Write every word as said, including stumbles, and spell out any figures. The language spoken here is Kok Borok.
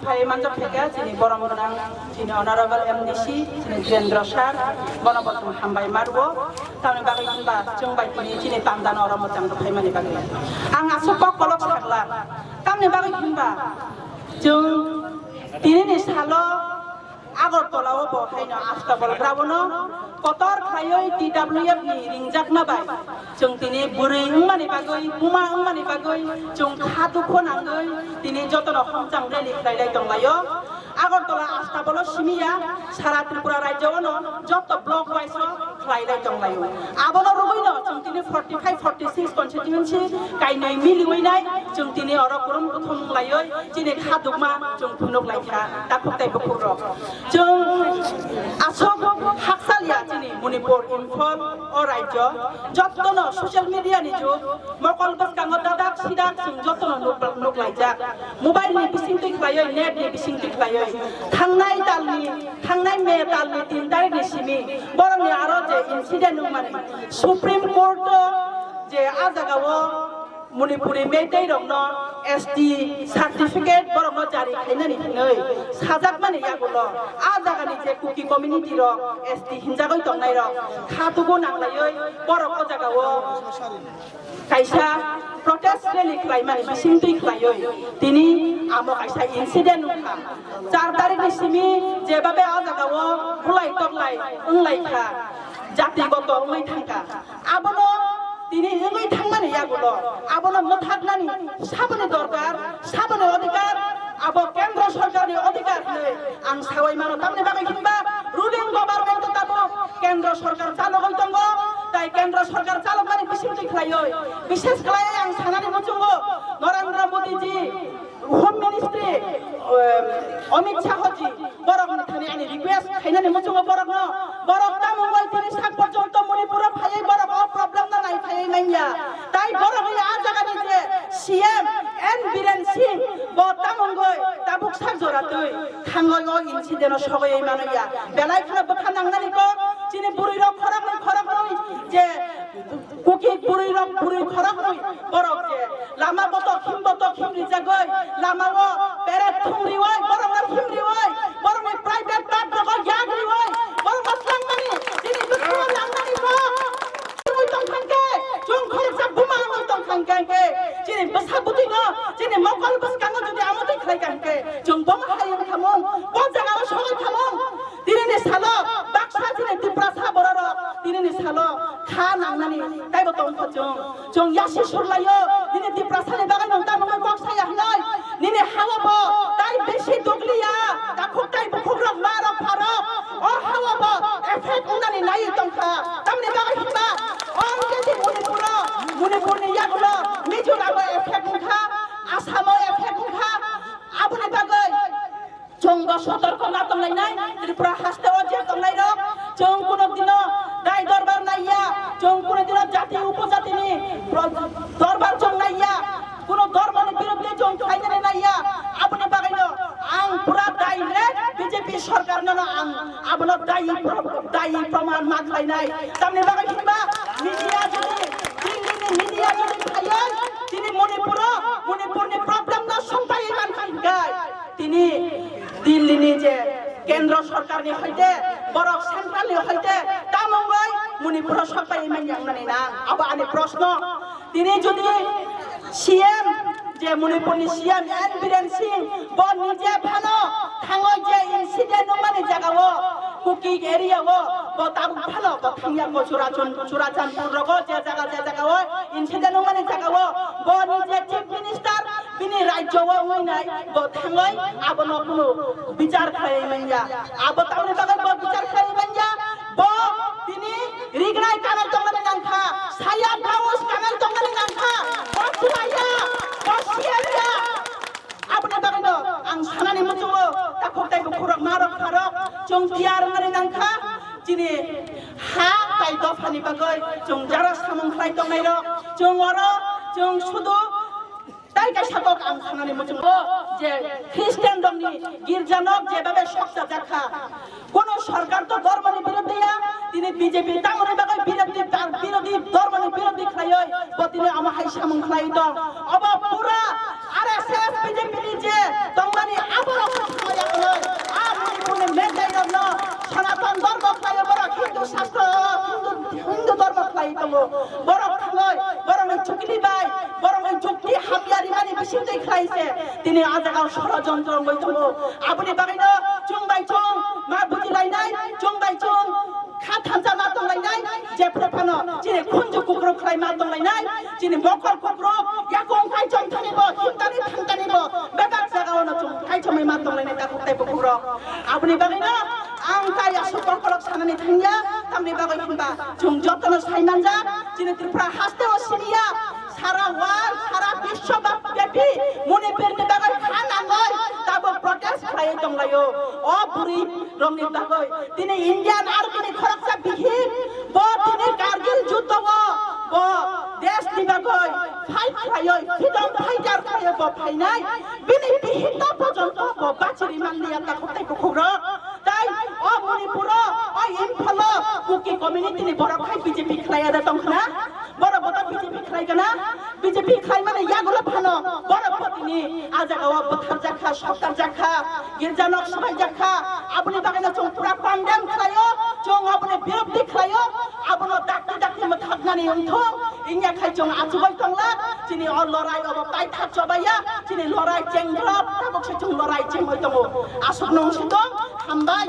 Phai manjak phaikha chini borom gwnang, chini honorable M D C, chini Jirendra sir, bono bo chwng hambai marwo. Tamni bagwi hinba chwng bai tini chini tanda no oro mwchang rw phaimani bagwi. Ang aswk kok kolok sakla. Tamni bagwi hinba chwng tinini salo Agartala o bo haino Astabal Grabano kotor khlaiwi T W F ni ringjakma bai chwng tini bwrwi wngmani bagwi, buma wngmani bagwi chwng kha dukho nangwi tini jotono homchang rally khlailai tonglaio. Agartala Astabalo simiya sara Tripura rajyo ono joto block wise o khlailai tonglaio. Abono rwgwino chwng tini forty five, forty six constituency kainwi miliwi nai chwng tini oro kurum kuthum wng laiwi chini kha dukma chwng phunuk laikha takhuk tei bukhuk rok. Chwng aswk hakchal ya chini Manipur Imphal o rajyo, jottono social media ni jug, mokol bwskango dadak sidak chwng jottono nuk, nuk laijak. Mobile ni bisingtwi khlaiwi, net ni bisingtwi khlaiwi. Thangnai talni, thangnai May talni tin tarikh ni simi borokni aro je incident wngmani Supreme Court o je a jagao Manipuri Meitei rokno S T certificate borokno jari khainani hinwi sajakmani yagulo a jagani je Kuki community rok S T hinjagwi tongnai rok kha tugo nanglaiwi borok o jagao kaisa protest rally khlaimani bisingtwi khlaiwi tini amo kaisa incident wngkha. Char tarikh ni simi jebabe o jagao bulai toklai wnglaikha, jatigoto wngwi thangkha. Abono tini wngwi thangmani yagulo abono mwthaknani saboni dorkar, saboni odhikar, abo kendro sorkarni odhikar hinwi ang sawi mano. Tamni bagwi hinba ruling government o tabuk kendro sorkar chalogwi tongo, tai kendro sorkar chalokmani bisingtwi khlaiwi, bishes khlaiwi ang sanani muchungo Narendra Modi ji, Home Ministry, eh, Amit Shah ji, borok ni thani ani request khainani muchungo borok no, borok tamo wngwi tini sak porjonto Manipur o phaiwi borok o problem no nai phaiwi manya. Tai borok ni a jaga ni je C M N Biren Singh bo tamo wngwi tabuk sak jora twi thangwi o incident o sogwi mano ya. Belai kheno bwkha nangnani ko chini bwrwi rok khoroknwi khoroknwi je Kuki bwrwi rok bwrwi khoroknwi borok je lama botok him botok him rijagwi lama o peret thum riwi borok no him riwi borok ni private part rogo yak riwi borok no swlangmani chini bwskango langmani kok wngwi tong thangkhe chwng khoroksa buma wngwi tong thangkhe chini bwsa bwtwi no chini mokol bwskango jodi amo twi khlai kha hwnkhe chwng bomo hai wng thamung bo jaga o sogwi thamung. Tinini salo baksa chini Tiprasa bororok tinini salo kha nangnani taibo tongkha chwng. Chwng yasi surlaio nini Tiprasani bagwi nwng tamo kok saya hwnwi nini hawa bo tai bisi dukliya takhuk tai bukhukrok marok pharok o hawa bo effect wngnani naiwi tongkha. Tamni bagwi hwnba o hwnkhe di Manipuro, Manipurni yagulo Mizoramo effect wngkha, Asamo effect wngkha. Aboni bagwi Chwng bo sotorko ma tonglainai, Tripura haste o je tongnairok, chwng kuno dino dai dorbar naiya, chwng kuno dino jati upojatini pro-, dorbar chwng naiya, kuno dormoni biruddhe chwng khlainani naiya, aboni bagwino ang pura direct B J P sorkarno no ang abono dayi pro-, dayi proman ma khlainai. Tamni bagwi hinba media jodi, Delhi ni media jodi phaiwi, tini Manipuro, Manipurni problem no songpai man kha hinkai. Tini Delhi ni je kendro sorkar ni hoite, borok central ni hoite, tamungoi Manipur o sok pai manya wngnani nang? Abo ani proshno. Tini jodi C M je Manipur ni C M N Biren Singh bo nije phano thangoi je incident wngmani jaga o, Kuki area o, bo tabuk phano bo thangya ko Churachan-, Churachandpur rogo je jaga je jaga o incident wngmani jaga o, bo nije chief minister Bini rajyo o wngwi nai bo thangwi abono kunu bichar khlaiwi manya. Abo tamni bagwi bo bichar khlaiwi manya. Bo tini rignai kanai tongnani nangkha, saya baus kanai tongnani nangkha. Bo chwlaiya, bo siyaliya. Aboni bagwino ang sanani muchungo takhuk tai bukhurok marok pharok chwng tiyar wngnani nangkha. Chini ha tai dophani bagwi chwng jara samung khlai tongnairok chwng oro chwng sudu Tai kaisa kok ang sanani muchungo je Christian rokni girja nok jebabe sokchajak kha. Kono sorkar to dhormoni birodhi ya, tini B J P tamoni bagwi birodhi, birodhi, dhormoni birodhi khlaioi, bo tini omo hai samung khlai tong. Obo pura R S S B J P ni je tongmani aborok se Khlai se tini a jaga o sorojontro wngwi tongo. Aboni bagwino chwng bai chwng ma bujilainai, chwng bai chwng kha thansa ma tonglainai, jephru phano chini khunju kukruk khlai ma tonglainai, chini mokol kukruk yakung kaichom thani bo, himtani thangtani bo, bebak jaga o no chwng kaichomwi ma tonglainai takhuk tei bukhukrok. Aboni bagwino ang tai aswk kokolok sanani thangya, tamni bagwi hinba chwng jotono sai manjak, chini Tripura haste o siniya, sara world, sara biswa byapi Manipur ni bagwi kha nangwi tabuk protest khlaiwi tonglaio. O bwrwi rokni bagwi tini Indian Army ni khoroksa bihik bo tini Kargil juddo o bo desh ni bagwi fight khlaiwi freedom fighter khlaiwi bo phainai, bini bihik ta porjonto bo bachiri manliya takhuk tei bukhukrok. Tai o Manipur o, o Imphal o Kuki community ni borok hai B J P khlaiya da tongkhna? Borok bo to B J P khlai kana? B J P khlai mani yagulo phano borok bo tini a jaga o butharjakha, soktarjakha, girja nok swbaijakha. Aboni bagwi no chwng pura condemn khlaio, chwng aboni birodhi khlaio, abono dakti dakti mwthaknani wngthung. Wngya khai chwng achugwi tongla, chini o lorai obo paithak chobaiya, chini lorai chenglok, tabuk se chwng lorai chengwi tongo. Aswk nung si tong, hambai,